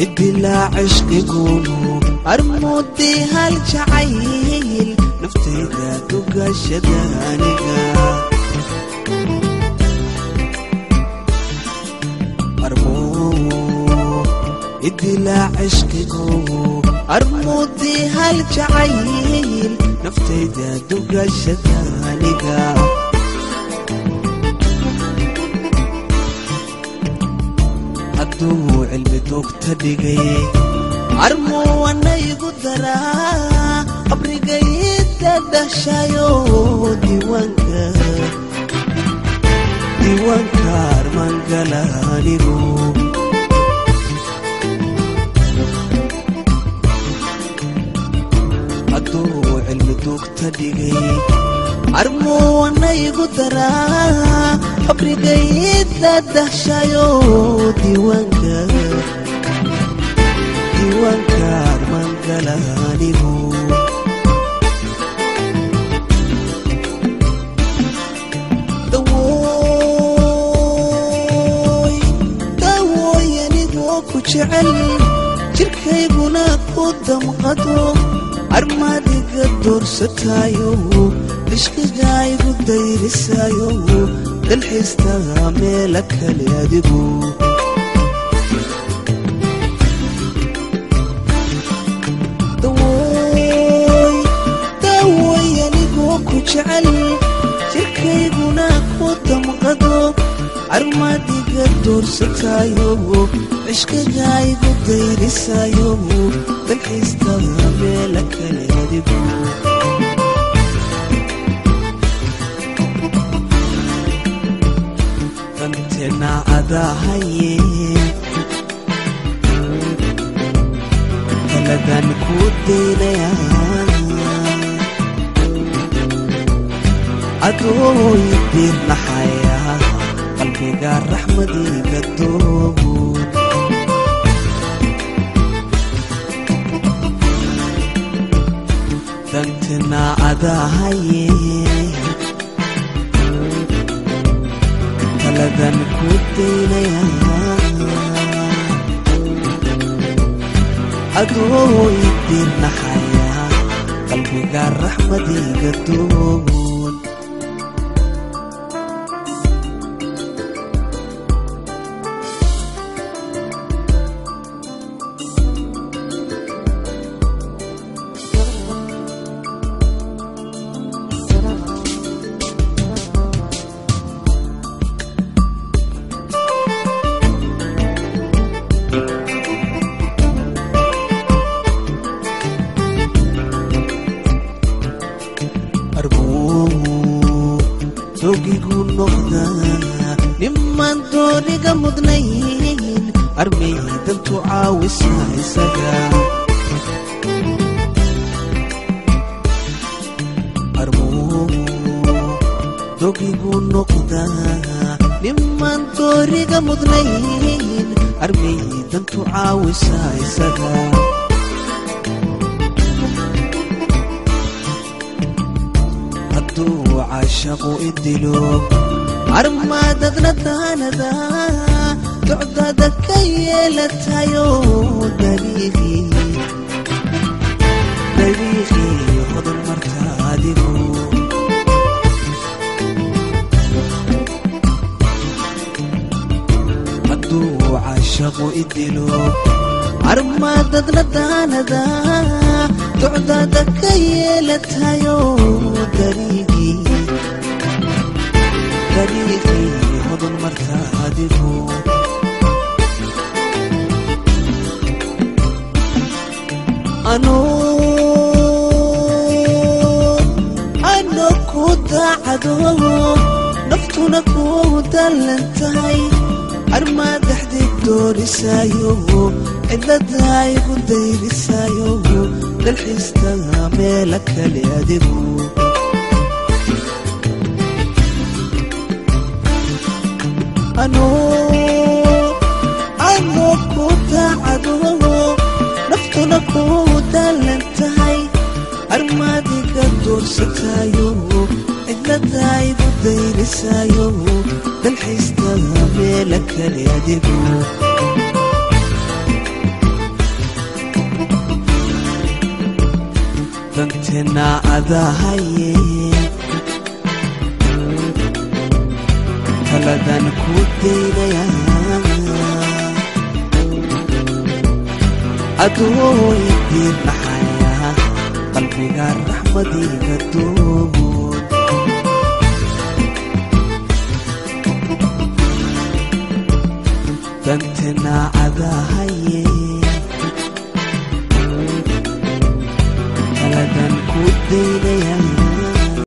Idilaa cishqigu armuudii hal jacayl naftayda dugashada aniga idilaa cishqigu armuudii hal jacayl naftayda dugashada aniga hadduu cilmi dugta dhigay armuu anaygu daraa qabrigayda dhashayo diiwaanka diiwaanka armaangala anigu hadduu cilmi dugta dhigay armuu anaygu daraa qabrigayda dhashayo diiwaanka diiwaanka armaangala anigu dawooy dawooy anigoo ku jecel jirkayguna ku damqado armaadiga doorsatayo ishqigaygu dayrisayo dalxiistaga meela kale adigu dawooy dawooy anigoo ku jecel jirkayguna ku damqado armaadiga doorsatayo cishqigaygu dayrisayo dalxiistaga meela kale adigu dantena adahaye taladan ku daynaya adooy diirnaxaya qalbiga raxmadiga doon dantena adahaye taladan ku daynaya adooy diirnaxaya qalbiga raxmadiga doon dogigu noqdaa niman dooniga mudnayn armay dantu caawisa isaga armuu dogigu noqdaa niman dooniga mudnayn armay dantu caawisa isaga hadduu caashaqu idilo armaadadna daanada docdada ka yeelatayo dariiqii dariiqii hodan marta adigu hadduu caashaqu idilo armaadadna daanada docdada ka yeelatayo dariiqii dariiqii hodan marta adigu ano ku daacado naftuna ku dalan tahay armaadaxdii doorisayo cidladaygu dayrisayo dalxiistaga meela kale adigu ano ku daacado naftuna ku dalan tahay armaadiga doorsatayo cidladaygu dayrisayo dalxiistaga meela kale adigu. Dantena adahaye, taladan ku daynaya adoo idiin naxaya, qalbiga raxmadiga doon. Dantena adahaye, taladan ku daynaya.